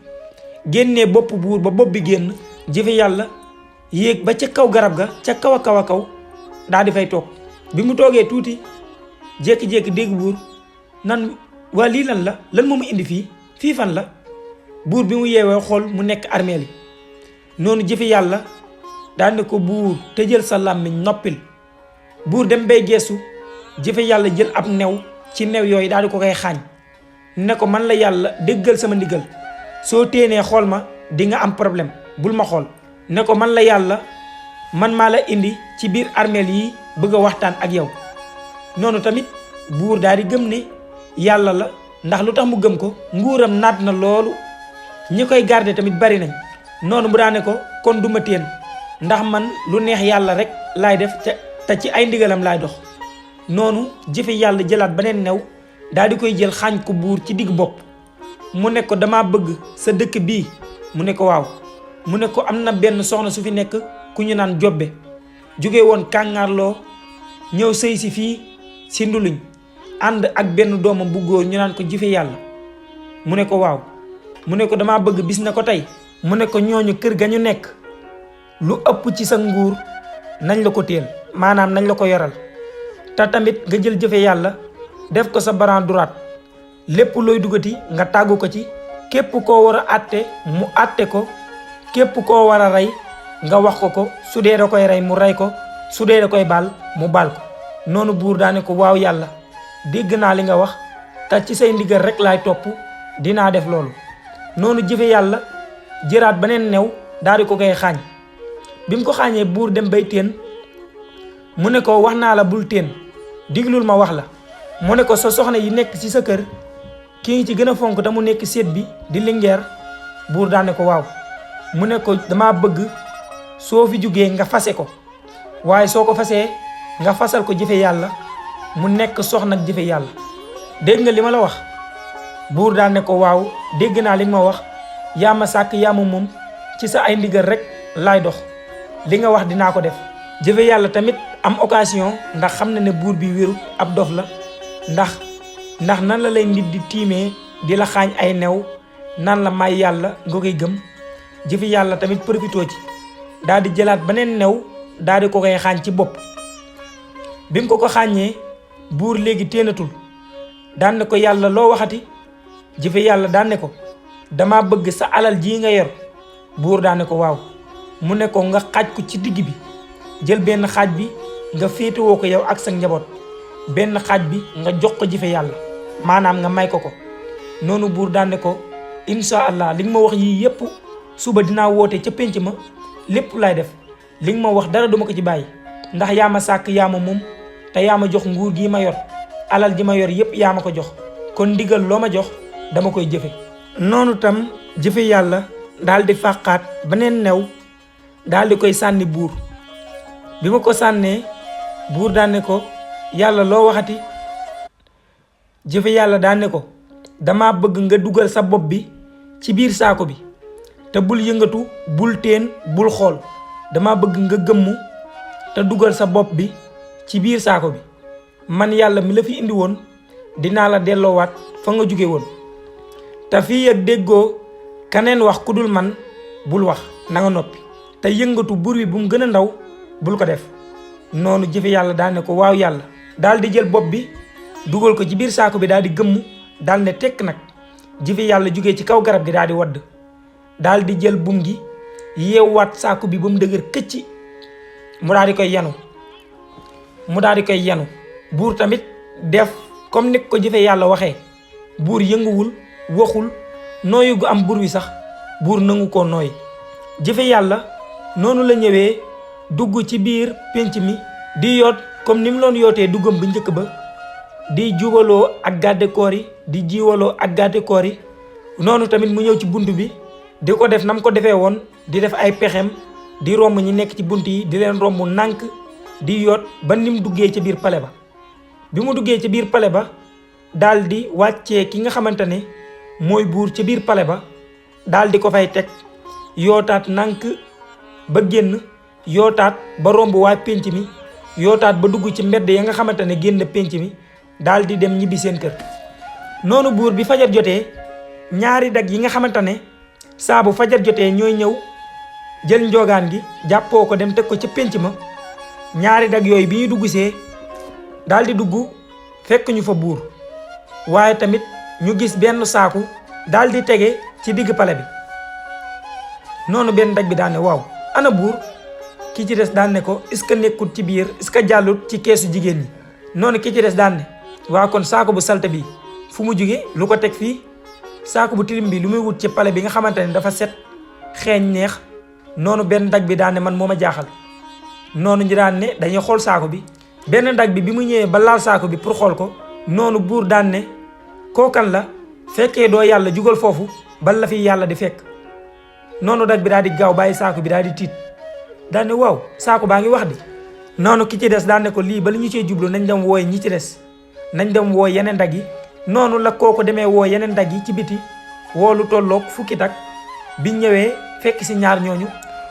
génnee bopp buur ba bopp bi génn. jëfe yàlla yéeg ba ca kaw garab ga ca kaw a kaw daal di fay toog. bi mu toogee tuuti jékki-jékki dégg buur nan waa lii lan moo mu indi fii fan la. buur bi mu yeewee xool mu nekk armeel yi noonu jëfe yàlla daal ne ko buur tëjal sa làmmiñ noppil. buur dem bay geesu jëfe yàlla jël ab new ci new yooyu daal di ko koy xaañ ne ko man la yàlla déggal sama ndigal soo téenee xool ma di nga am problème bul ma xool. ne ko man la yàlla man maa la indi ci biir armeel yi bëgg a waxtaan ak yow. noonu tamit buur daal di gëm ne yàlla la ndax lu tax mu gëm ko nguuram naat na loolu ñi koy garder tamit bari nañ. noonu mu daane ko kon duma téen ndax man lu neex yàlla rek laay def te ci ay ndigalam laay dox. noonu jëfe yàlla jëlaat beneen new daal di koy jël xaañ ko buur ci digg bopp. mu ne ko dama bëgg sa dëkk bii mu ne ko waaw. mu ne ko am na benn soxna su fi nekk ku ñu naan jobbe jóge woon kàngaarloo ñëw sëy si fii si nduluñ ànd ak benn doomam bu góor ñu naan ko Jife Yàlla. mu ne ko waaw. mu ne ko dama bëgg bis na ko tey. mu ne ko ñooñu kër ga ñu nekk lu ëpp ci sa nguur nañ la ko téel maanaam nañ la ko yoral te tamit nga jël Jëfe Yàlla def ko sa bras droit lépp looy dugati nga tàggu ko ci képp koo war a àtte mu àtte ko képp koo war a rey nga wax ko su dee da koy rey mu rey ko su dee da koy baal mu baal ko. noonu buur daane ko waaw yàlla dégg naa li nga wax te ci say ndigal rek laay topp dinaa def loolu. noonu Jëfe Yàlla jëraat beneen new daal di ko koy xaañ bi mu ko xaañee buur dem bay teen mu ne ko wax naa la bul teen diglul ma wax la. mu ne ko sa soxna yi nekk ci sa kër ki ngi ci gën a fonk te mu nekk séet bi di lingeer. buur daane ko waaw. mu ne ko dama bëgg soo fi jugee nga fase ko waaye soo ko fasee nga fasal ko Jëfe Yàlla mu nekk soxna ak Jëfe Yàlla. dégg nga li ma la wax. buur daane ko waaw dégg naa li nga ma wax yaa ma sàkk yaa ma moom ci sa ay ndigal rek laay dox li nga wax dinaa ko def. Jëfe Yàlla tamit am occasion ndax xam na ne buur bi wérut ab dof la ndax nan la lay nit di tiimee di la xaañ ay new nan la may yàlla nga koy gëm. Jëfe Yàlla tamit profitoo ci daal di jëlaat beneen new daal di ko koy xaañ ci bopp. bi mu ko xaañee buur léegi téenatul daan ne ko yàlla loo waxati. Jëfe Yàlla daan ne ko dama bëgg sa alal ji nga yor. buur daan ne ko waaw. mu ne ko nga xaaj ko ci digg bi jël benn xaaj bi nga féetewoo ko yow ak sa njaboot benn xaaj bi nga jox ko Jëfe Yàlla maanaam nga may ko. noonu buur daan ne ko incha allah li nga ma wax yii yépp suba dinaa woote ca pénc ma lépp laay def li nga ma wax dara duma ko ci bàyyi ndax yaa ma sàkk yaa ma moom te yaa ma jox nguur gi ma yor alal ji ma yor yépp yaa ma ko jox kon ndigal loo ma jox dama koy jëfe. noonu tam Jëfe Yàlla daal di fàqaat beneen new daal di koy sànni buur. bi ma ko sànnee buur daan ne ko yàlla loo waxati. Jëfe Yàlla daan ne ko dama bëgg nga dugal sa bopp bi ci biir saako bi te bul yëngatu bul teen bul xool dama bëgg nga gëmmu te dugal sa bopp bi ci biir saako bi man yàlla mi la fi indi woon dinaa la delloowaat fa nga jóge woon te fii ak déggoo kaneen wax ku dul man bul wax na nga noppi te yëngatu bur wi bu mu gën a ndaw bul ko def. noonu Jëfe Yàlla daal ne ko waaw yàlla daal di jël bopp bi dugal ko ci biir saako bi daal di gëmmu daal ne tekk nag. Jëfe Yàlla jógee ci kaw garab gi daal di wadd daal di jël bum gi yeewaat saako bi ba mu dëgër këcc mu daal di koy yanu buur tamit def comme ni ko Jëfe Yàlla waxee. buur yënguwul waxul nooyu gu am bur wi sax buur nangu ko nooy. Jëfe Yàlla noonu la ñëwee dugg ci biir pénc mi di yoot comme ni mu loon yootee duggam bu njëkk ba di jubaloo ak gàddekoor yi di jiwaloo ak gàddekoor yi. noonu tamit mu ñëw ci bunt bi di ko def nam ko defee woon di def ay pexem di romb ñi nekk ci bunt yi di leen romb nànk di yoot ba ni mu duggee ci biir pale ba. bi mu duggee ci biir pale ba daal di wàccee ki nga xamante ne mooy buur ci biir pale ba daal di ko fay teg yootaat nànk ba génn yootaat ba romb waa pénc mi yootaat ba dugg ci mbedd ya nga xamante ne génn pénc mi daal di dem ñibbi seen kër. noonu buur bi fajar jotee ñaari dag yi nga xamante ne saa bu fajar jotee ñooy ñëw jël njoogaan gi jàppoo ko dem teg ko ca pénc ma ñaari dag yooyu bi ñu dugg see daal di dugg fekk ñu fa buur waaye tamit ñu gis benn saaku daal di tege ci digg pale bi. noonu benn dag bi daan ne waaw ana buur ki ci des daan ne ko est-ce que nekkut ci biir est-ce que jàllut ci keesu jigéen ñi. noonu ki ci des daan ne waa kon saako bu salte bi fu mu jóge lu ko teg fii saako bu tilim bi lu muy wut ci pale bi nga xamante ne dafa set xeeñ neex. noonu benn dag bi daan ne man moo ma jaaxal. noonu ñu daan ne dañuy xool saako bi benn dag bi mu ñëwee ba laal saako bi pour xool ko noonu buur daan ne kookan la fekkee doo yàlla jugal foofu bal la fi yàlla di fekk. noonu dag bi daal di gaaw bàyyi saako bi daal di tiit daan ne waaw saako baa ngi wax di. noonu ki ci des daan ne ko lii ba li ñu cee jublu nañ dem wooye ñi ci des nañ dem woo yeneen dag yi. noonu la kooku demee woo yeneen dag yi ci biti woo lu tolloog fukki dag biñ ñëwee fekk si ñaar ñooñu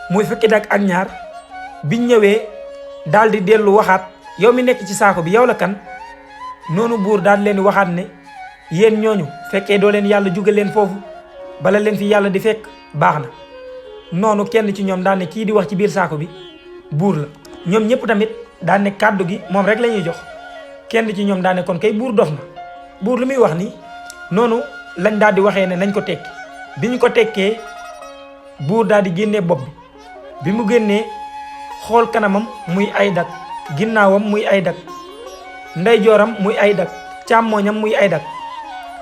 muy fukki dag ak ñaar biñ ñëwee daal di dellu waxaat yow mi nekk ci saako bi yow la kan. noonu buur daal leen waxaat ne yéen ñooñu fekkee doo leen yàlla jugal leen foofu bala leen fi yàlla di fekk baax na. noonu kenn ci ñoom daan ne kii di wax ci biir saako bi buur la. ñoom ñëpp tamit daan ne kàddu gi moom rek la ñuy jox. kenn ci ñoom daan ne kon kay buur dof na buur lu muy wax nii. noonu lañ daal di waxee ne nañ ko tekki bi ñu ko tekkee buur daal di génnee bopp bi mu génnee xool kanamam muy ay dak ginnaawam muy ay dak ndeyjooram muy ay dak càmmooñam muy ay dak.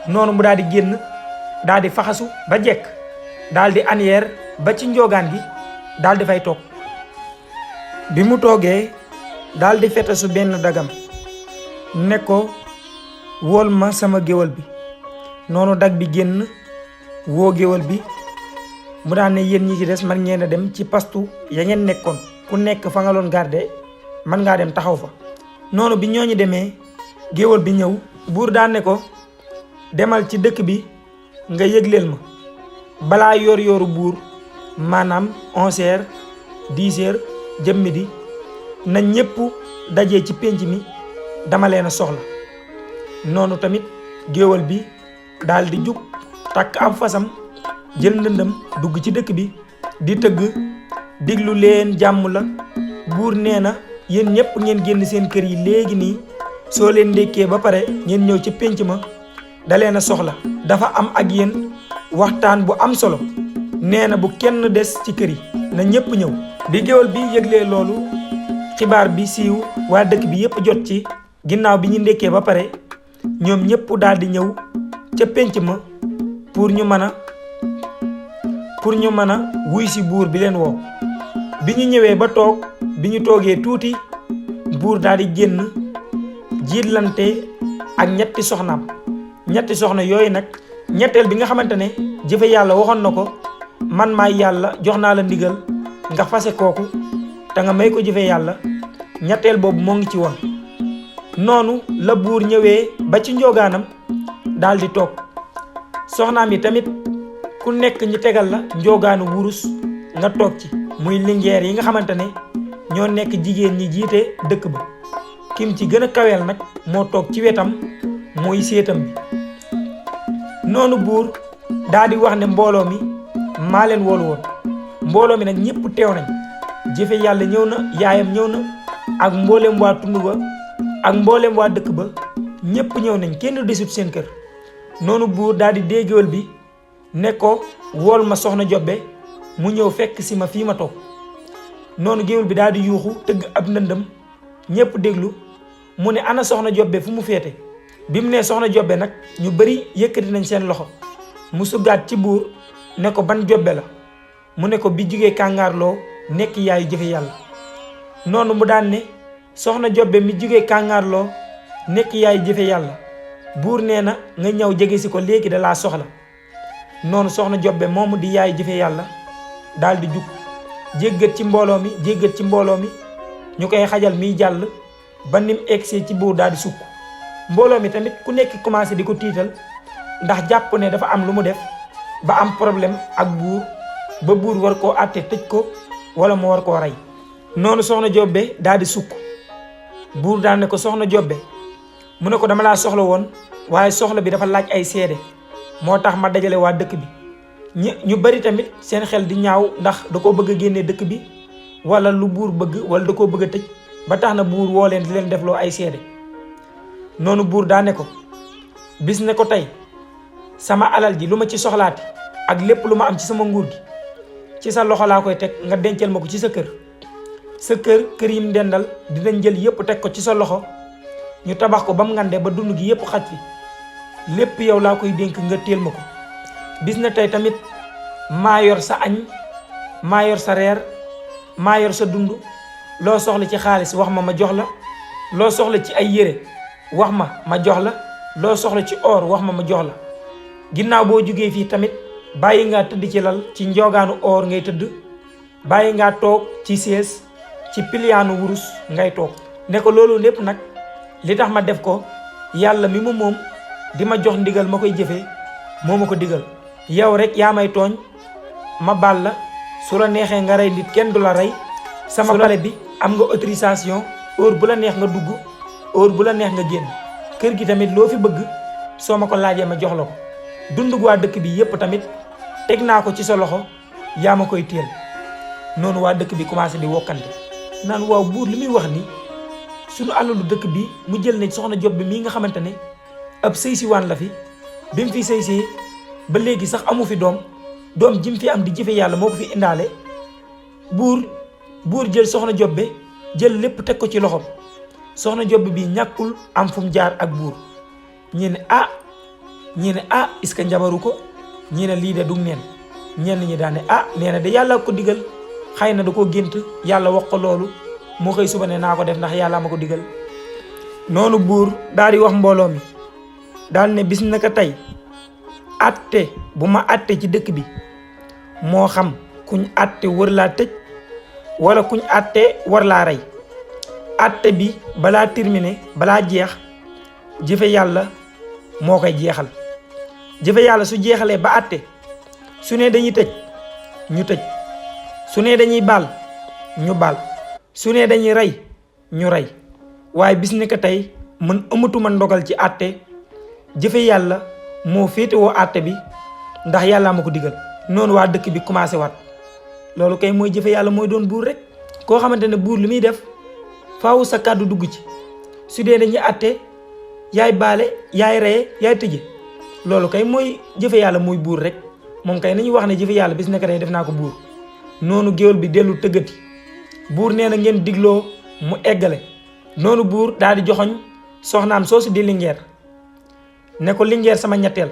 noonu mu daal di génn daal di faxasu ba jekk daal di aniyeer ba ci njoogaan gi daal di fay toog. bi mu toogee daal di fetasu benn dagam ne ko wóol ma sama géwal bi. noonu dag bi génn woo géwal bi mu daan ne yéen ñi ci des man ngeen a dem ci pastu ya ngeen nekkoon ku nekk fa nga loon garde man ngaa dem taxaw fa. noonu bi ñooñu demee géwal bi ñëw buur daan ne ko demal ci dëkk bi nga yëgleel ma balaa yor yooru buur maanaam 11h 10h jëm midi na ñépp dajee ci pénc mi dama leen a soxla. noonu tamit géwal bi daal di jug takk ab fasam jël ndëndam dugg ci dëkk bi di tëgg diglu leen jàmm la buur nee na yéen ñëpp ngeen génn seen kër yi léegi nii soo leen ndékkee ba pare ngeen ñëw ci pénc ma da leen a soxla dafa am ak yéen waxtaan bu am solo nee na bu kenn des ci kër yi na ñëpp ñëw. bi géwal bi yëglee loolu xibaar bi siiw waa dëkk bi yëpp jot ci ginnaaw bi ñu ndékkee ba pare ñoom ñëpp daal di ñëw ca pénc ma pour ñu mën a wuy si buur bi leen woo. bi ñu ñëwee ba toog bi ñu toogee tuuti buur daal di génn jiitlante ak ñetti soxna yooyu nag ñetteel bi nga xamante ne jëfe yàlla waxoon na ko man maay yàlla jox naa la ndigal nga fase kooku te nga may ko jëfe yàlla ñetteel boobu moo ngi ci woon. noonu la buur ñëwee ba ci njoogaanam daal di toog soxnaam yi tamit ku nekk ñi tegal la njoogaanu wurus nga toog ci muy lingeer yi nga xamante ne ñoo nekk jigéen ñi jiite dëkk ba. kim ci gën a kaweel nag moo toog ci wetam muy séetam bi. noonu buur daal di wax ne mbooloo mi maa leen woolu woon mbooloo mi nag ñëpp teew nañ jëfe yàlla ñëw na yaayam ñëw na ak mbooleem waa tund ba ak mbooleem waa dëkk ba ñëpp ñëw nañ kenn desut seen kër. noonu buur daal di dee géwél bi ne ko wool ma soxna Jobbe mu ñëw fekk si ma fii ma toog. noonu géwél bi daal di yuuxu tëgg ab ndëndëm ñëpp déglu mu ne ana soxna Jobbe fu mu féete. bi mu nee soxna Jobbe nag ñu bari yëkkati nañ seen loxo mu suggaat ci buur ne ko ban Jobbe la mu ne ko bi jugee kàngaarloo nekk yaayu jëfe yàlla. noonu mu daan ne soxna Jobbe mi jugee kàngaarloo nekk yaayu jëfe yàlla buur nee na nga ñëw jege si ko léegi da laa soxla. noonu soxna Jobbe moomu di yaayu jëfe yàlla daal di jug jéggat ci mbooloo mi ñu koy xajal miy jàll ba nim egsee ci buur daal di sukk. mbooloo mi tamit ku nekk commencé di ko tiital ndax jàpp ne dafa am lu mu def ba am problème ak buur ba buur war koo àtte tëj ko wala mu war koo rey. noonu soxna Jobbe daal di sukk buur daal ne ko soxna Jobbe mu ne ko dama laa soxla woon waaye soxla bi dafa laaj ay seede moo tax ma dajale waa dëkk bi. ñu bari tamit seen xel di ñaaw ndax da koo bëgg a génnee dëkk bi wala lu buur bëgg wala da koo bëgg a tëj ba tax na buur woo leen di leen defloo ay seede. noonu buur daa ne ko bis ne ko tey sama alal ji lu ma ci soxlaati ak lépp lu ma am ci sama nguur gi ci sa loxo laa koy teg nga dencal ma ko ci sa kër yim dendal dinañ jël yépp teg ko ci sa loxo ñu tabax ko ba mu ngande ba dund gi yépp xaj fi lépp yow laa koy dénk nga téel ma ko. bis na tey tamit maa yor sa añ maa yor sa reer maa yor sa dund loo soxla ci xaalis wax ma jox la loo soxla ci ay yére wax ma jox la loo soxla ci or wax ma jox la. ginnaaw boo jógee fii tamit bàyyi ngaa tëdd ci lal ci njoogaanu or ngay tëdd bàyyi ngaa toog ci sées ci piliyaanu wurus ngay toog. ne ko loolu lépp nag li tax ma def ko yàlla mi mu moom di ma jox ndigal ma koy jëfee moo ma ko digal. yow rek yaa may tooñ ma baal la su la neexee nga rey nit kenn du la rey sama pale bi am nga autorisation heure bu la neex nga dugg heure bu la neex nga génn kër gi tamit loo fi bëgg soo ma ko laajee ma jox la ko dund gu waa dëkk bi yépp tamit teg naa ko ci sa loxo yaa ma koy téel noonu waa dëkk bi commencé di wokkante naan waaw buur li muy wax ni suñu alalu dëkk bi mu jël ne soxna Job bi mii nga xamante ne ab sëy si waan la fi bi mu fi sëy see ba léegi sax amu fi doom jim fi am di jëfe yàlla moo ko fi indaale buur jël soxna Job be jël lépp teg ko ci loxom soxna Job bi ñàkkul am fu mu jaar ak buur ñii ne est-ce que njabaru ko ñii ne lii de dug neen ñenn ñi daane nee na de yàlla ko digal xëy na da koo gént yàlla wax ko loolu moo xëy suba ne naa ko def ndax yàlla ma ko digal noonu buur daal di wax mbooloo mi daal ne bis naka tey atte bu ma atte ci dëkk bi moo xam kuñ atte wër laa tëj wala kuñ atte war laa rey atte bi balaa terminé balaa jeex jëfe yàlla moo koy jeexal jëfe yàlla su jeexalee ba atte su ne dañuy tëj ñu tëj su ne dañuy baal ñu baal su ne dañuy rey ñu rey waaye bis ni ko tey man amatuma ndogal ci atte jëfe yàlla moo féetewoo atte bi ndax yàllaa ma ko digal noonu waa dëkk bi commencé waat loolu kay mooy jëfe yàlla mooy doon buur rek koo xamante ne buur li muy def faaw sa kàddu dugg ci su dee dañuy atte yaay baale yaay reye yaay tëje loolu kay mooy jëfe yàlla mooy buur rek moom kay nañu wax ne jëfe yàlla bis nekk tey def naa ko buur noonu géwél bi dellu tëggati buur nee na ngeen digloo mu eggale noonu buur daal di joxoñ soxnaam soosu di Linguère ne ko Linguère sama ñetteel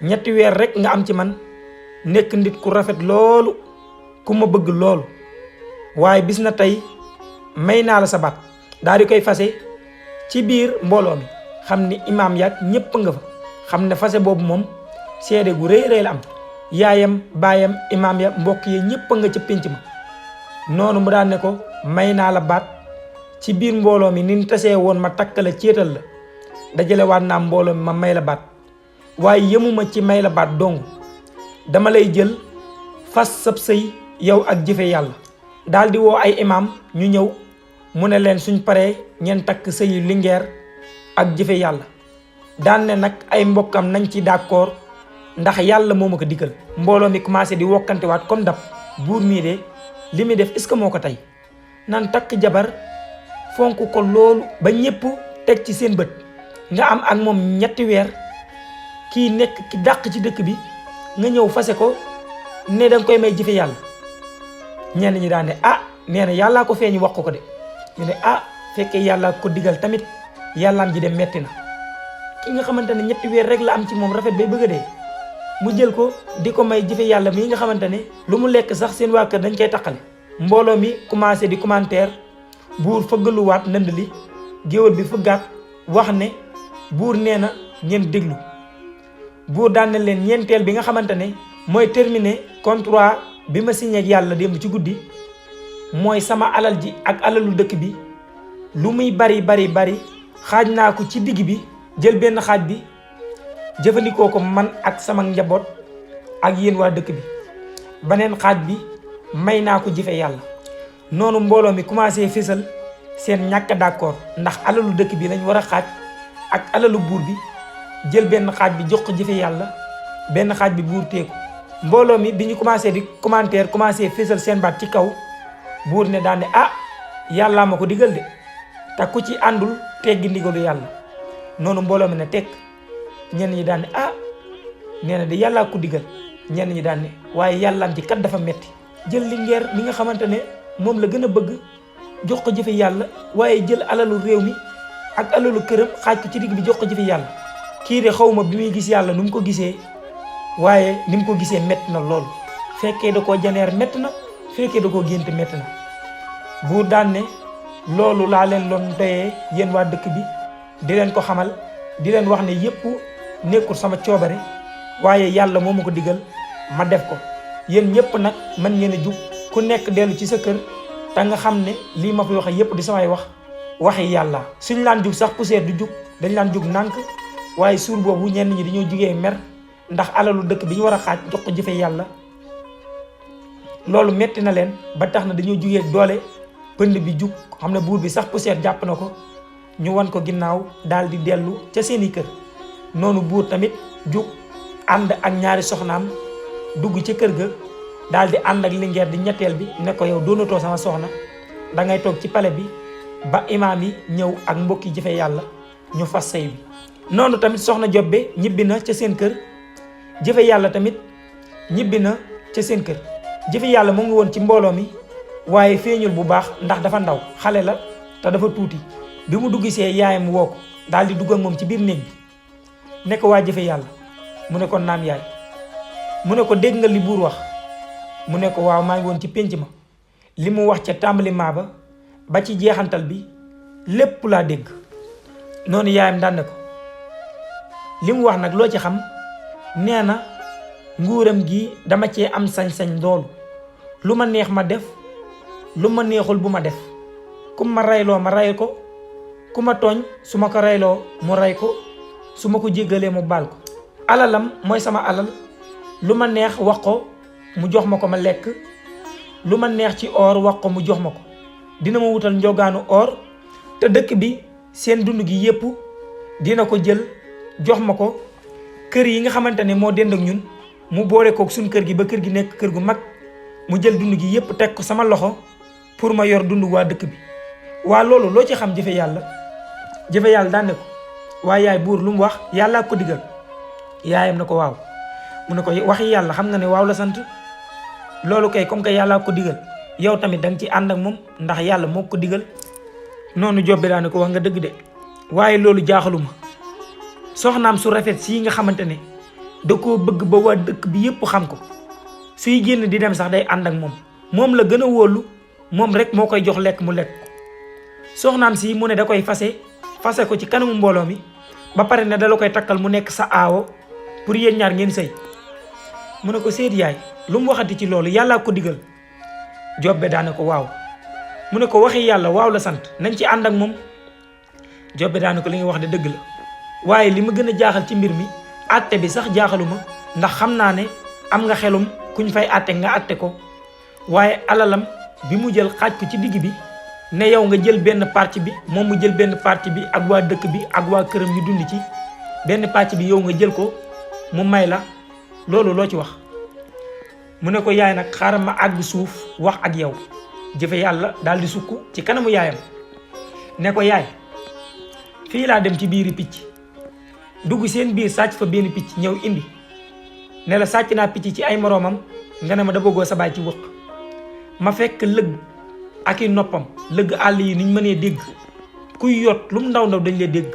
3 weer rek nga am ci man nekk nit ku rafet loolu ku ma bëgg loolu waaye bis na tey may naa la sa baat daal di koy fase ci biir mbooloo mi xam ni imaam yaag ñépp nga fa xam ne fase boobu moom seede gu rëy la am yaayam baayam imaam ya mbokk yi ñépp nga ca pénc ma noonu mu daan ne ko may naa la baat ci biir mbooloo mi ni ñu tasee woon ma takk la céetal la dajale waat naa mbooloo mi ma may la baat waaye yemuma ci may la baat dong dama lay jël fas sab sëy yow ak jëfe yàlla daal di woo ay imaam ñu ñëw mu ne leen suñ paree ngeen takk sëyu Linguère ak jëfe yàlla daan ne nag ay mbokkam nañ ci d'accord ndax yàlla moo ma ko digal mbooloo mi commencé di wokkante waat comme dab buur mii de li muy def est-ce que moo ko tey nan takk jabar fonk ko loolu ba ñépp teg ci seen bët nga am ak moom 3 weer kii nekk ki dàq ci dëkk bi nga ñëw fase ko ne danga koy may jëfe yàlla ñenn ñi daan ne nee na yàllaa ko feeñu wax ko de ñu ne fekkee yàllaa ko digal tamit yàllaam ji de metti na ki nga xamante ne 3 weer rek la am ci moom rafet bay bëgg a dee mu jël ko di ko may jëfe yàlla mii nga xamante ne lu mu lekk sax seen waa kër dañ koy taqale mbooloo mi commencé di commentaire buur fëggaluwaat ndënd li géwél bi fëggaat wax ne buur nee na ngeen déglu buur daan na leen ñeenteel bi nga xamante ne mooy terminer contrat bi ma signé ak yàlla démb ci guddi mooy sama alal ji ak alalu dëkk bi lu muy bari xaaj naa ko ci digg bi jël benn xaaj bi jëfandikoo ko man ak sama njaboot ak yéen waa dëkk bi beneen xaaj bi may naa ko jëfe yàlla noonu mbooloo mi commencé fésal seen ñàkk d'accord ndax alalu dëkk bi lañ war a xaaj ak alalu buur bi jël benn xaaj bi jox ko jëfe yàlla benn xaaj bi buur teeku mbooloo mi bi ñu commencé di commentaire commencé fésal seen baat ci kaw buur ne daan ne yàllaa ma ko digal de te ku ci àndul teggi ndigalu yàlla noonu mbooloo mi ne tekk ñenn ñi daan ne nee na de yàllaa ko digal ñenn ñi daan ne waaye yàllaam ci kat dafa metti jël Linguère mi nga xamante ne moom la gën a bëgg jox ko jëfe yàlla waaye jël alalu réew mi ak alalu këram xaaj ko ci digg bi jox ko jëfe yàlla kii de xawma bi muy gis yàlla nu mu ko gisee waaye ni mu ko gisee métti na loolu fekkee da koo janeer métti na fekkee da koo gént métti na buur daan ne loolu laa leen doon doyee yéen waa dëkk bi di leen ko xamal di leen wax ne yépp nekkul sama coobare waaye yàlla moo ma ko digal ma def ko yéen ñëpp nag mën ngeen a jug ku nekk dellu ci sa kër te nga xam ne lii ma fi waxe yépp di samay waxi yàlla suñ laan jug sax poussière du jug dañ laan jug nànk waaye suur boobu ñenn ñi dañoo jugee mer ndax alalu dëkk bi ñu war a xaaj jox ko jëfe yàlla loolu metti na leen ba tax na dañoo jugee doole pënd bi jug xam ne buur bi sax poussière jàpp na ko ñu wan ko ginnaaw daal di dellu ca seeni kër. noonu buur tamit jug ànd ak ñaari soxnaam dugg ca kër ga daal di ànd ak lingeer di ñetteel bi ne ko yow doonatoo sama soxna dangay toog ci pale bi ba imaam yi ñëw ak mbokki jëfe yàlla ñu fas sëy bi. noonu tamit soxna Jobbe ñibbi na ca seen kër, jëfe yàlla tamit ñibbi na ca seen kër. jëfe yàlla mu ngi woon ci mbooloo mi waaye feeñul bu baax ndax dafa ndaw, xale la te dafa tuuti. bi mu dugg see yaayam woo ko daal di dugg ak moom ci biir néeg bi ne ko waa jëfe yàlla. mu ne ko naam yaay. mu ne ko dégg nga li buur wax. mu ne ko waaw maa ngi woon ci pénc ma, li mu wax ca tàmbaliment ba ci jeexantal bi lépp laa dégg. noonu yaayam daan ne ko li mu wax nag loo ci xam. nee na nguuram gi dama cee am sañ-sañ loolu, lu ma neex ma def, lu ma neexul bu ma def. ku ma reyloo ma rey ko, ku ma tooñ su ma ko reyloo mu rey ko, su ma ko jéggalee mu baal ko. alalam mooy sama alal, lu ma neex wax ko mu jox ma ko ma lekk, lu ma neex ci or wax ko mu jox ma ko. dina ma wutal njogaanu or te dëkk bi seen dund gi yépp dina ko jël jox ma ko. kër yi nga xamante ne moo dend ak ñun mu boole kook suñ kër gi ba kër gi nekk kër gu mag, mu jël dund gi yépp teg ko sama loxo pour ma yor dund waa dëkk bi. waa loolu loo ci xam jëfe yàlla. jëfe yàlla daan ne ko waaye yaay buur lu mu wax yàllaa ko digal. yaayam na ko waaw. mu ne ko waxi yàlla xam nga ne waaw la sant. loolu kay comme que yàllaa ko digal yow tamit danga ci ànd ak moom ndax yàlla moo ko digal. noonu Jobbe daa ne ko wax nga dëgg de waaye loolu jaaxaluma. soxnaam su rafet sii nga xamante ne da koo bëgg ba waa dëkk bi yépp xam ko, suy génn di dem sax day ànd ak moom la gën a wóolu, moom rek moo koy jox lekk mu lekk. soxnaam si mu ne da koy fase ko ci kanamu mbooloo mi ba pare ne da la koy takkal mu nekk sa aawo pour yéen ñaar ngeen sëy. mu ne ko seet yaay lu mu waxati ci loolu yàllaa ko digal. Jobbe daane ko waaw. mu ne ko waxi yàlla waaw la sant nañ ci ànd ak moom. Jobbe daane ko li nga wax de dëgg la waaye li ma gën a jaaxal ci mbir mi àtte bi sax jaaxaluma ndax xam naa ne am nga xelum kuñ fay àtte nga àtte ko, waaye alalam bi mu jël xaaj ko ci digg bi ne yow nga jël benn partie bi moom mu jël benn partie bi ak waa dëkk bi ak waa këram ñu dund ci benn partie bi yow nga jël ko mu may la, loolu loo ci wax. mu ne ko yaay nag xaaral ma àgg suuf wax ak yow. jëfe yàlla daal di sukk ci kanamu yaayam ne ko yaay fii laa dem ci biiri picc dugg seen biir sàcc fa benn picc ñëw indi ne la sàcc naa picc ci ay moroomam nga ne ma da bëggoo sa baay ci wëq. ma fekk lëgg ak i noppam, lëgg àll yi niñ mënee dégg, kuy yot lu mu ndaw ndaw dañ lay dégg.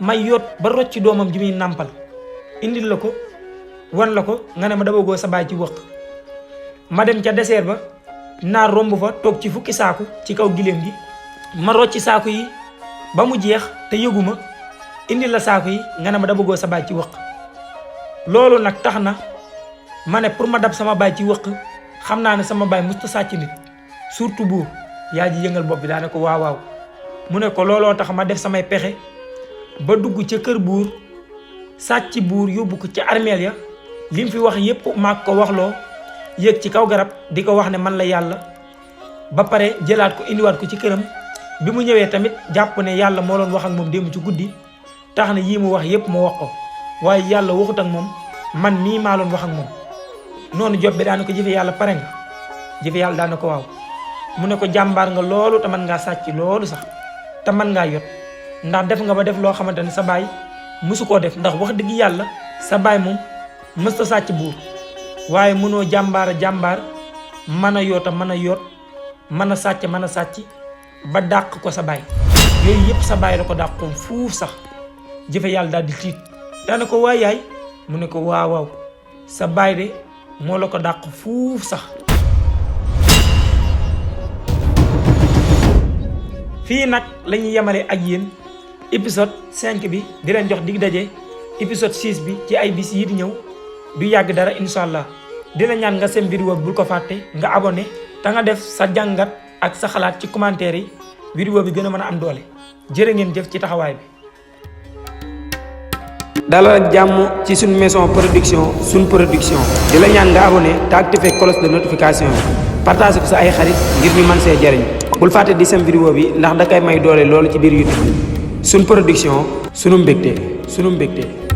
may yot ba rocc ci doomam ji muy nàmpal indil la ko wan la ko nga ne ma da bëggoo sa baay ci wëq. ma dem ca désert ba naar romb fa toog ci fukki saaku ci kaw giléem gi, ma rocc saaku yi ba mu jeex te yëguma indil la saaku yi nga ne ma da bëggoo sa baay ci wëq. loolu nag tax na ma ne pour ma dab sama baay ci wëq xam naa ne sama baay musta sàcc nit, surtout buur. yaa ji yëngal bopp bi daane ko waaw waaw. mu ne ko looloo tax ma def samay pexe ba dugg ca kër buur, sàcc buur yóbbu ko ca armeel ya, lim fi wax yépp maag ko waxloo, yéeg ci kaw garab di ko wax ne man la yàlla, ba pare jëlaat ko indiwaat ko ci këram. bi mu ñëwee tamit jàpp ne yàlla moo doon wax ak moom démb ci guddi, tax na yii mu wax yépp ma wax ko, waaye yàlla waxut ak moom, man mii maa doon wax ak moom. noonu Jobbe daana ko jëfe yàlla pare nga. jëfe yàlla daana ko waaw. mu ne ko jàmbaar nga loolu te mën ngaa sàcc loolu sax te mën ngaa yot, ndax def nga ba def loo xamante ne sa baay mësu koo def. ndax wax dëgg yàlla sa baay moom mësta sàcc buur, waaye mënoo jàmbaar mën a yoota mën a yoot, mën a sàcc ba dàq ko sa baay. yooyu yëpp sa baay la ko dàqoon fuuf sax. jëfe yàlla daal di tiit daana ko waay yaay. mu ne ko waaw waaw sa baay de moo la ko dàq fuuf sax. fii nag la ñuy yemale ak yéen épisode 5 bi, di leen jox dig daje épisode 6 bi ci ay bis yi di ñëw. du yàgg dara incha allah. dina ñaan nga seen vidéo bul ko fàtte nga abonné te nga def sa jàngat ak sa xalaat ci commentaire yi, vidéo bi gën a mën a am doole. jërë ngeen jëf ci taxawaay bi. dalal ak jàmm ci suñ maison production di la ñaan nga abonné te activé cloche de notification bi partage ko sa ay xarit ngir ñu mën see jariñ bul fàtte di sem vidéo bi ndax da kay may doole loolu ci biir YouTube Sune Production sunu mbégte